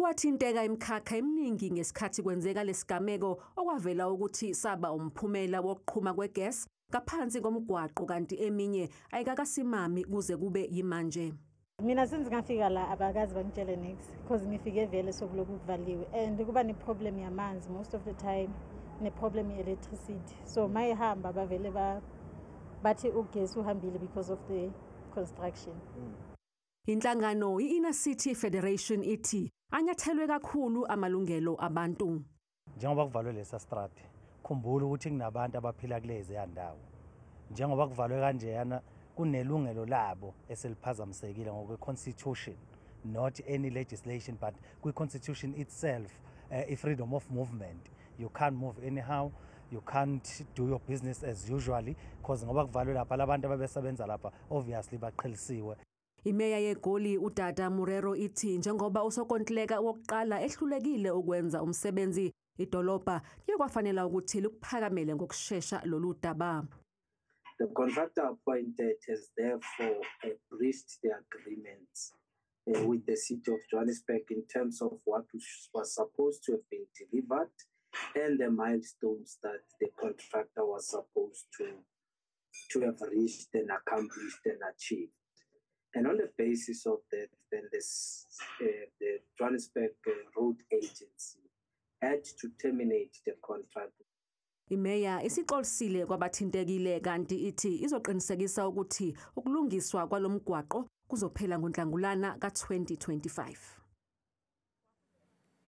Kwathinteka imikhakha eminingi ngesikhathi kwenzeka lesigameko okwavela ukuthi saba umphumela wokuqhuma kwe-gas ngaphansi komgwaqo, kanti eminye ayikakasimami kuze kube yimanje. Mina since ngafika la abakazi bangitshele niks, because ngifike vele sokuloku kuvaliwe and kuba ne-problem yamanzi most of the time, ne-problem ye-electricity. So mayihamba bavele bathi ugesi uhambile because of the construction. Inhlangano i-Inner City Federation ithi anyathelwe kakhulu amalungelo abantu. Njengoba kuvalwe lesa strati, khumbula ukuthi kunabantu abaphila kulezi ndawo. Njengoba kuvalwe kanjeyana, kunelungelo labo eseliphazamisekile ngokwe-constitution, not any legislation but kwi-constitution itself, i-freedom of movement. You can't move anyhow, you can't do your business as usually, because ngoba kuvalwe lapha, labantu ababesebenza lapha obviously baqhelisiwe. Imeya yeGoli uDada Morero ithi njengoba usokontileka wokuqala ehlulekile ukwenza umsebenzi, idolobha kuye kwafanela ukuthi likuphakamele ngokushesha lolu daba. The contractor appointed has therefore breached the agreements with the City of Johannesburg in terms of what was supposed to have been delivered and the milestones that the contractor was supposed to have reached and accomplished and achieved. And on the basis of that, then the Johannesburg Road Agency had to terminate the contract. Imeya isixolisile kwabathintekile kanti ithi izoqinisekisa ukuthi ukulungiswa kwalomgwaqo kuzophela ngoNhlangulana ka-2025.